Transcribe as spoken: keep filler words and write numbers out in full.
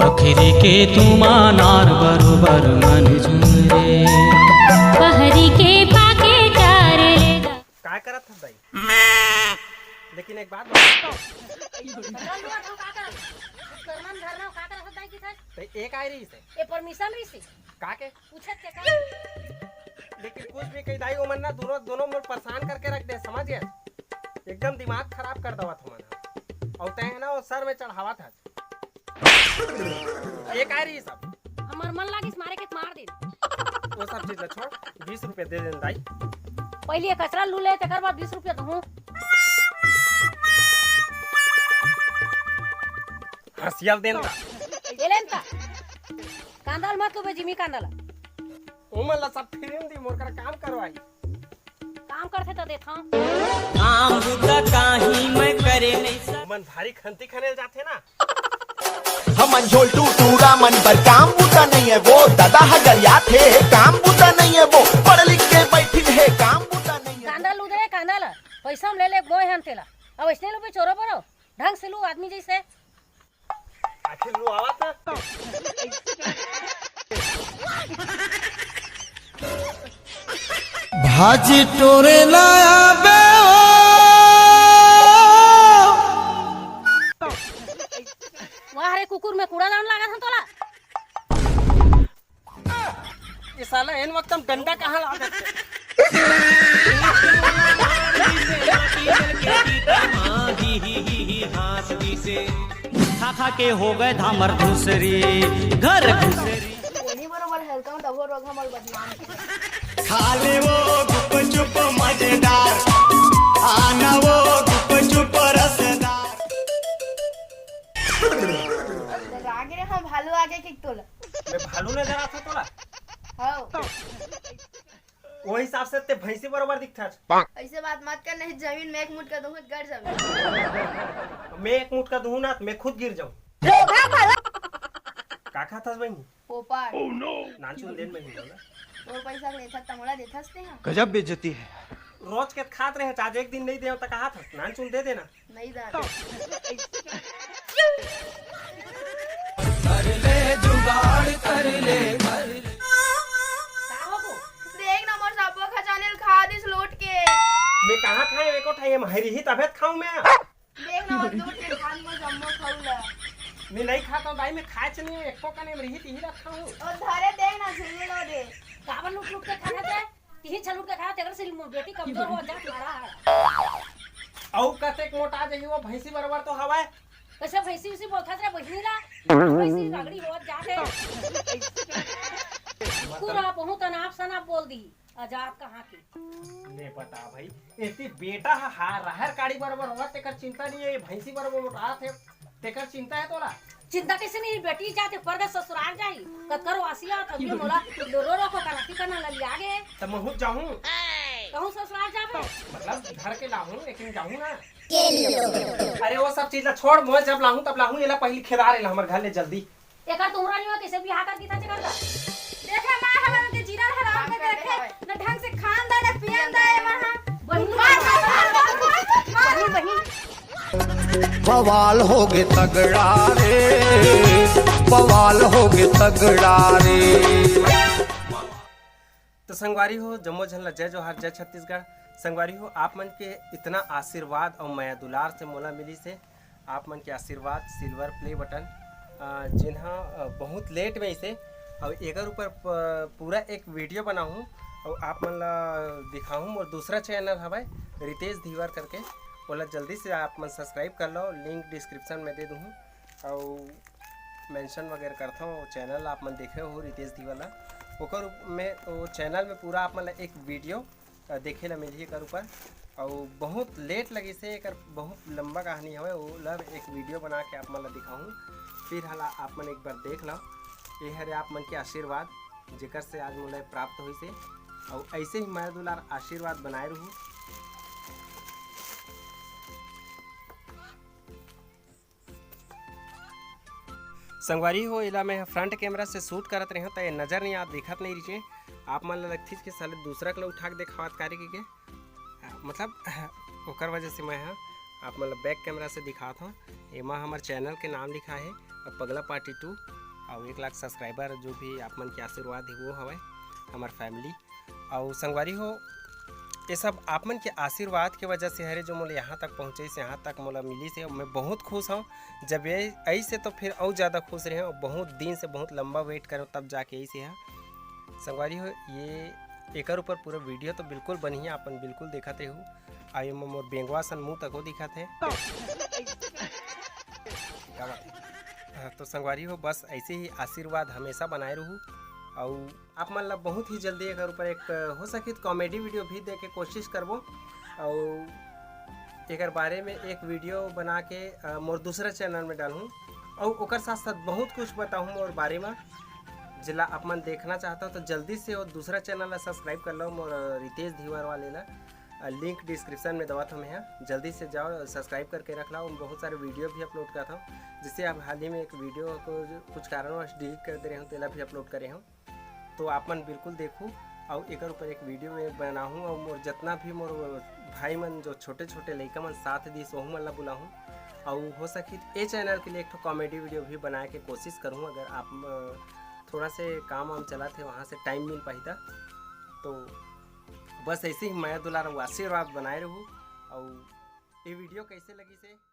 पखरी के तुमा नार बरोबर मन झुमरे। पहरी के पाके चार ले जा। काय करत हस दाई? लेकिन एक बात बता। करना धरना का करत हस दाई की था? ते एक आय रही से। ये परमिशन रही से। का के? पूछत के का? लेकिन कुछ भी कही दाई, ओमन ना दोनों, दोनों मोर परेशान करके रख दे, समझ गए? एकदम दिमाग खराब कर देवत हमन ह। और तय है ना, वो सर में चढ़ावत है। ये का रही सब? हमर मन लागिस मारे के, मार दे। वो सब चीज ला छोड़, बीस रुपया दे देन दाई। पहले ये कचरा लू ले, तेकर बाद बीस रुपया दूँ। हंसिया देन ता। ये लेन ता। कांदा ल मत लूबे जिमी, कांदा ला। ओमन ला सब फिरिन दी, मोर करा काम करवाई। काम करथे त देथंव। काम बुता काही मैं करे नहीं सक। ओमन भारी खंती खनेल जाथे ना। हमन झोलटू टूरा मन बर काम बुता नहीं है वो, दादा ह गरियाथे काम बुता नहीं है वो, पढ़ लिख के बैठिन है काम बुता नहीं है। कांदा लू दे, कांदा ला। पैसा हम ले ले, बोए हन तेला। अब ऐसने लूबे चोरो बरो, ढंग से लू आदमी जैसे। आखिर लू आवत ना। भाजी टोरे ना आबे ओ। वाह रे कुकुर, में कूड़ादान लागत हन तोला। ये साला एन वक्त हम डंडा कहाँ ला देते? खा खा के हो गए धामर घुसरी, घर घुसरी। कोनी बरोबर हल्का में तभो रोग हमर बदनाम। खा ले वो गुपचुप मजेदार, आना वो गुपचुप रसदार। आगे रे, हाँ, भालू आगे कि तोला। मैं भालू नजर आता तोला? हाँ। वो हिसाब से ते भैंसी बरोबर दिखता है। ऐसे बात मत कर, नहीं जमीन में एक मुटका दूंगा, गड़ जाऊंगा। मैं एक मुटका दूं ना, मैं खुद गिर जाऊं। का खात हस बहिनी? पोपट। नानचुन देन बहिनी बोला। तोर पैसा लेथस त मोला देथस ते हा। गजब बेइज्जती है। रोज के खात रहे, आज एक दिन नहीं दे त कहा था, नानचुन दे देना। नहीं दादा। कर ले जुगाड़, कर ले, कर ले। का हो गो? देख ना, मोर सब्बो खजानी ल खा दिस लूट के। मैं कहाँ खाए, एको ठाई हम हरी ही तबे त खाऊं मैं। देख ना, मोर लूट के खान मोर जम्मो खाऊ ला। मैं नहीं खाता हूँ दाई, मैं खाए च नहीं हूँ, एको कने में रही तिही रखा हूँ। और धरे देख ना, झुलू लो दे। काबर लूट लूट के खाना थे? तिही छलूट के खाना, तेकर से मोर बेटी कमजोर हो जात मारा है। अउ कतेक मोटा जही वो भैंसी बरोबर तो हवाए। कैसे भैंसी उसी बोलता तेरा बहिनी ला? भैंसी रगड़ी हो जात है। पूरा बहुत अनाप शनाप बोल दी। आजाद कहाँ के? ले बता भाई, एती बेटा ह, हा, राहर काड़ी बरोबर होवत, तेकर चिंता नहीं है, ये भैंसी बरोबर मोटात है, तेकर चिंता है तोला? चिंता कैसे नहीं, बेटी जाते परगा ससुराल जाही, कतकर वासिया, तभी मोला रो रो को कराती करना ललिया गे। त महूँ जाहूँ। कहूँ ससुराल जाबे? मतलब घर के लाहूँ, लेकिन जाहूँ ना। अरे वो सब चीज ला छोड़, मैं जब लाहूँ तब लाहूँ, ये ला पहली खेदार, ये ला हमर घर ले जल्दी। एकर तुहरा निवा कैसे बियाह कर दी था चकर का? देखे माय हमन के जीना हराम कर रखे, न ढंग से खान दा, न पियन दा, ए वहाँ। बहिनी, मार, मार, मार, मार, मार, मार। बहिनी, बहिनी। बवाल हो गे तगड़ा रे, बवाल हो गे तगड़ा रे। तो संगवारी हो, जम्मो झन ला जय जोहार, जय छत्तीसगढ़। संगवारी हो, आप मन के इतना आशीर्वाद और मया दुलार से मोला मिली से, आप मन के आशीर्वाद, silver play button, अ, जिन्हा, अ, बहुत late में इसे, और एकर ऊपर प-, पूरा एक video बनाहूँ और आप मन ला दिखाहूँ। मोर दूसरा channel हवय रितेश धीवर करके, ओला जल्दी से आप मन subscribe कर लो, link description में दे दूँ। और mention वगैरह करथों, वो channel आप मन देखे हो रितेश धीवर ला, ओकर उप-, में, वो channel में पूरा आप मन ला एक video, अ, देखे ला मिलही एकर ऊपर। और बहुत late लगिस हे, एकर बहुत लंबा कहानी हवे, वो ला एक video बना के आप मन ला दिखाहूँ, फिर हला आप मन एक बार देख लो। ये हरे आप मन के आशीर्वाद, जेकर से आज मोला प्राप्त होइस हे, और ऐसे ही मया दुलार आशीर्वाद बनाए रहू। संगवारी हो, एला मैं front camera से shoot करत रहेंव, त ये नजर नहीं आत, दिखत नहीं रहिसे। आप मन ला लगथिस कि साले दूसरा के ला उठा के देखावत का रे कहिके। मतलब, ओकर वजह से मैं ह आप मन ला back camera से दिखात हूँ। एमा हमर channel के नाम लिखा है पगला पार्टी टू, और एक लाख सब्सक्राइबर, जो भी आप मन के आशीर्वाद है वो हवय हमर फैमिली। और संगवारी हो, ये सब आप मन के आशीर्वाद के वजह से हरे, जो मोला यहाँ तक पहुँचे से, यहाँ तक मोला मिली से, मैं बहुत खुश हूँ। जब ये ऐसे तो फिर और ज़्यादा खुश रहे, और बहुत दिन से बहुत लंबा वेट करो तब जाके ऐसे है। संगवारी हो, ये एकर ऊपर पूरा वीडियो तो बिल्कुल बनी है, अपन बिल्कुल देखत रहू। आयो में मोर बेंगवा सन मुंह तको दिखत है। क्या बात है? हाँ, तो संगवारी हो, बस ऐसे ही आशीर्वाद हमेशा बनाए रहू। और आप मन ला बहुत ही जल्दी एकर ऊपर एक, हो सके तो कॉमेडी वीडियो भी दे के कोशिश करबो। और एकर बारे में एक वीडियो बना के, अ, मोर दूसरा चैनल में डालूँ। और ओकर साथ साथ बहुत कुछ बताहूँ मोर बारे में, जेला आप मन देखना चाहता हो तो जल्दी से वो दूसरा चैनल ला सब्सक्राइब कर लो, मोर रितेश धीवर वाले ला। लिंक डिस्क्रिप्शन में दवा था मैं, जल्दी से जाओ, सब्सक्राइब करके रख लो। बहुत सारे वीडियो भी अपलोड करता हूँ, जिससे आप हाल ही में एक वीडियो को जो कुछ कारणवश डिलीट कर दे रहे हूँ, तेला भी अपलोड करे हूँ। तो आप मन बिल्कुल देखू, और एकर ऊपर एक वीडियो में बनाहूँ, और मोर जितना भी मोर भाई मन जो छोटे छोटे लइका मन साथ दिस, वहू मन ला बुलाहूँ। और हो सकी तो ए चैनल के लिए एक ठो कॉमेडी वीडियो भी बनाए के कोशिश करूँ, अगर आप, अ, थोड़ा से काम वाम चलत हे, वहाँ से टाइम मिल पाही त। तो बस ऐसे ही मया दुलार अउ आशीर्वाद बनाए रहू। और ये वीडियो कैसे लगी से